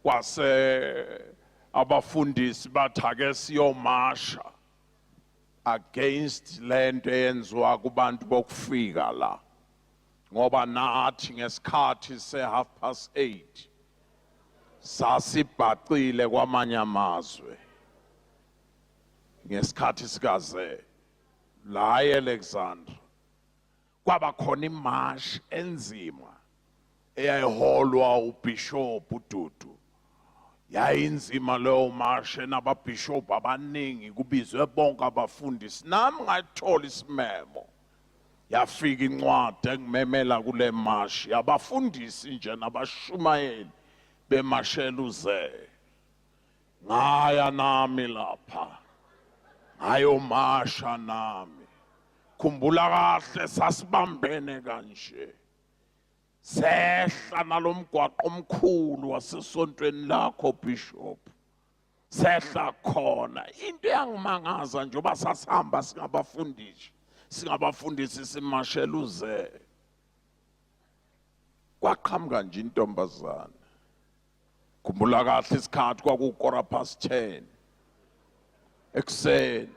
Kwase abafundisi bathi ake siyomasha against lento eyenziwa kubantu bokufika la, ngoba nathi ngesikhathi se 8:30 sasibhacile kwamanye amazwe ngesikhathi sikaze la eAlexandra. Kwaba khona imarch enzima eyayiholwa uBishop uDudu. Yayinzima leyo march enababishop abaningi, kubizwe bonke abafundisi. Nami ngathola isimemo, yafika incwadi engimemela kule march yabafundisi nje nabashumayeli bemashela uze. Ngaya nami lapha, ngayomasha nami. Khumbula kahle, sasibambene kanje, sehla nalomgwaqo omkhulu wasesontweni lakho bishop, sehla khona. Into eyangimangaza, njengoba sasihamba singabafundisi simashela uze, kwaqhamuka nje intombazana. Khumbula kahle isikhathi, kwaku 10:15 ekuseni.